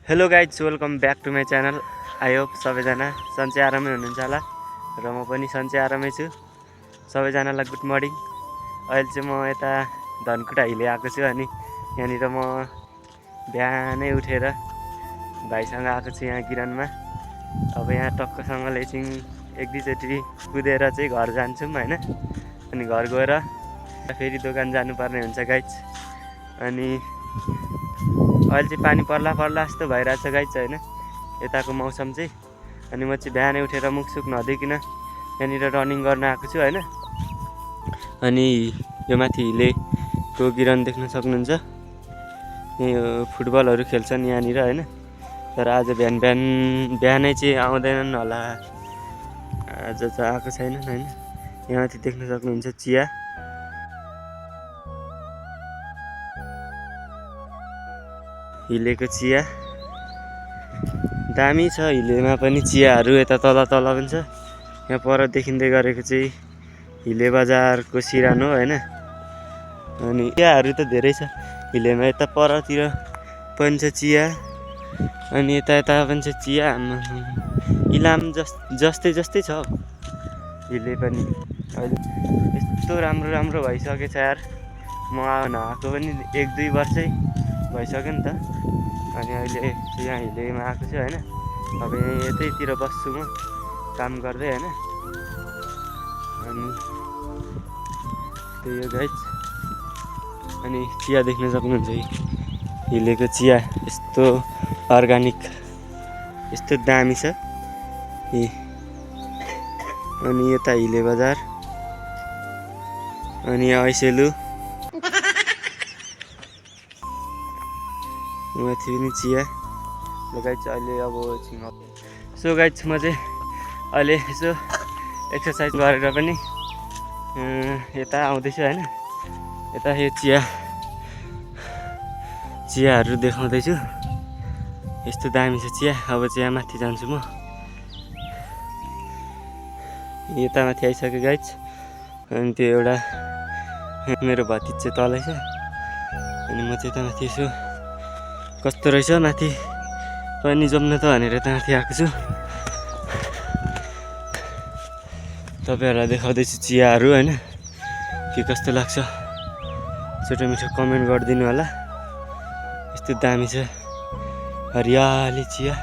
Hello guys, welcome back to my channel. I hope सबैजना सन्चै आरामै हुनुहुन्छ होला र म पनि सन्चै आरामै छु। सबैजनालाई गुड मर्निङ। अहिले चाहिँ म यता धनकुटा हिले आएको छु अनि यहाँनिर म बिहानै उठेर भाइसँग आएको छु यहाँ गिरानमा। अब यहाँ टक्कसँगले एकछिन एक दुईचोटि कुदेर चाहिँ घर जान्छौँ होइन। अनि घर गएर फेरि दोकान जानुपर्ने हुन्छ गाइज। अनि अहिले चाहिँ पानी पर्ला जस्तो भइरहेछ गाइज होइन यताको मौसम चाहिँ। अनि म चाहिँ बिहानै उठेर मुखसुख नधोइकन यहाँनिर रनिङ गर्न आएको छु होइन। अनि यो माथि हिलेको गिरन देख्न सक्नुहुन्छ। यो फुटबलहरू खेल्छन् यहाँनिर होइन। तर आज बिहानै चाहिँ आउँदैनन् होला, आज चाहिँ आएको छैनन् होइन। यहाँ माथि देख्न सक्नुहुन्छ चिया, हिलेको चिया दामी छ। हिलेमा पनि चियाहरू यता तल पनि छ। यहाँ पर देखिँदै गरेको चाहिँ हिले बजारको सिरानो होइन। अनि चियाहरू त धेरै छ हिलेमा, यता परतिर पनि छ चिया अनि यता पनि छ चिया। इलाम जस्तै छ हिले पनि। अहिले यस्तो राम्रो भइसकेछ यार। म नआएको पनि 1-2 वर्षै भइसक्यो नि त। अनि अहिले यहाँ हिलेमा आएको छु होइन। अब यतैतिर बस्छु म काम गर्दै होइन। अनि त्यही हो गाइज। अनि चिया देख्न सक्नुहुन्छ हिलेको चिया, यस्तो अर्ग्यानिक, यस्तो दामी छ। अनि यता हिले बजार अनि ऐसेलु माथि पनि चिया। गाइज अहिले अब सो गाइज म चाहिँ अहिले यसो एक्सर्साइज गरेर पनि यता आउँदैछु होइन। यता यो चियाहरू देखाउँदैछु, यस्तो दामी छ चिया। अब चिया माथि जान्छु म, यता माथि आइसक्यो गाइज। अनि त्यो एउटा मेरो भतिज चाहिँ तलै छ अनि म चाहिँ यता माथि यसो कस्तो रहेछ माथि पनि जम्न त भनेर यता माथि आएको छु। तपाईँहरूलाई देखाउँदैछु चियाहरू होइन, के कस्तो लाग्छ छोटो मिठो कमेन्ट गरिदिनु होला। यस्तो दामी छ हरियाली चिया।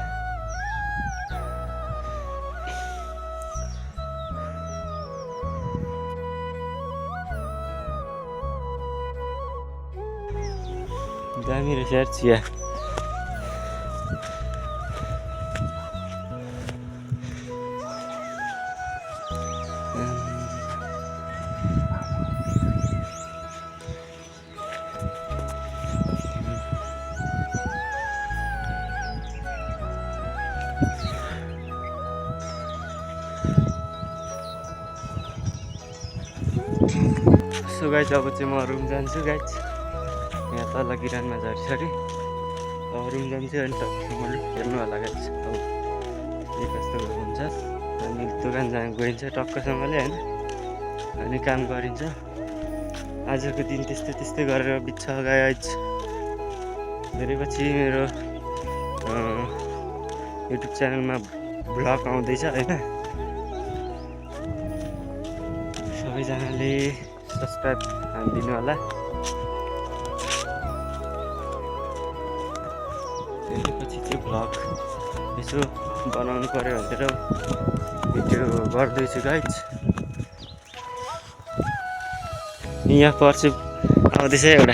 दामी रहेछ यार चिया। सो गाइज अब चाहिँ म रुम जान्छु गाइज। यहाँ तल गिरानमा झरिसकेँ, अब रुम जान्छु अनि तपाईँले हेर्नु होला गाइज अब के कस्तो हुन्छ। अनि दोकान गइन्छ टक्कसँगले होइन। अनि काम गरिन्छ। आजको दिन त्यस्तै गरेर बित्छ गाइज। धेरै पछि मेरो युट्युब च्यानलमा भ्लग आउँदैछ होइन। सबैजनाले सब्सक्राइब हानिदिनु होला। त्यसपछि चाहिँ भ्लग यसो बनाउनु पऱ्यो भनेर भिडियो गर्दैछु गाइज। यहाँ पर्छु आउँदैछ एउटा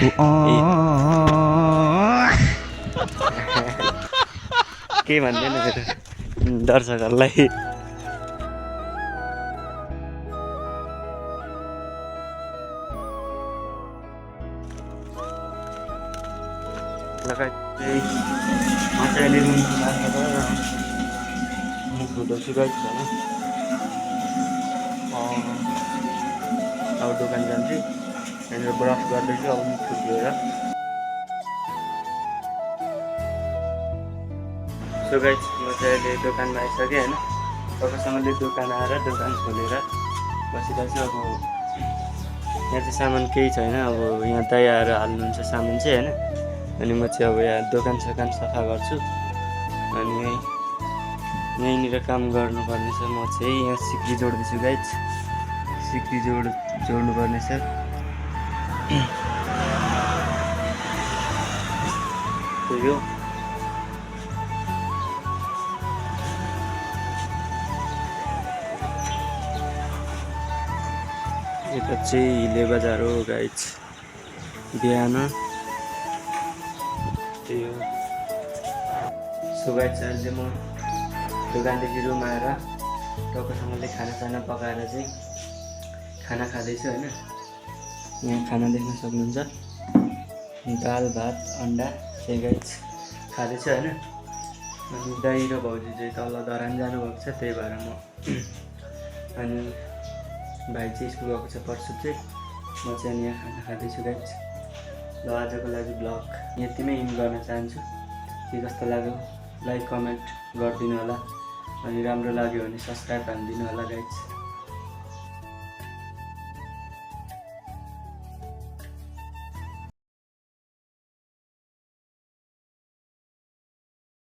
के भन्दैन मेरो दर्शकहरूलाई। लगायत चाहिँ मजाले मुख धुँदैछु गाइज होइन। अब दोकान जान्छु, यहाँनिर ब्रस गर्दैछु अब मुख धुएर। सो गाइज म चाहिँ अहिले दोकानमा आइसकेँ होइन। तपाईँसँगले दोकान आएर दोकान खोलेर बसिरहेको छु। अब यहाँ चाहिँ सामान केही छैन, अब यहाँ दाइ आएर हाल्नुहुन्छ सामान चाहिँ होइन। अनि म चाहिँ अब यहाँ दोकान सफा गर्छु। अनि यहीँनिर काम गर्नुपर्नेछ। म चाहिँ यहाँ सिक्री जोड्दैछु गाइज, सिक्री जोड्नुपर्नेछ। त्यही हो। यता चाहिँ हिले बजार हो गाइज, बिहान त्यही हो। सो गाइज अहिले चाहिँ म दोकानदेखि रुम आएर टक्कसँगले खानासाना पकाएर चाहिँ खाना खाँदैछु होइन। यहाँ खाना देख्न सक्नुहुन्छ, दाल भात अन्डा चाहिँ गाइज खाँदैछु होइन। अनि दाइ र भाउजू चाहिँ तल धरान जानुभएको छ, त्यही भएर म अनि भाइ चाहिँ स्कुल गएको छ पर्सु चाहिँ, म चाहिँ यहाँ खाना खाँदैछु गाइज। ल आजको लागि ब्लग यतिमै इन्ड गर्न चाहन्छु। के कस्तो लाग्यो लाइक कमेन्ट गरिदिनु होला, अनि राम्रो लाग्यो भने सब्सक्राइब हानिदिनु होला गाइज।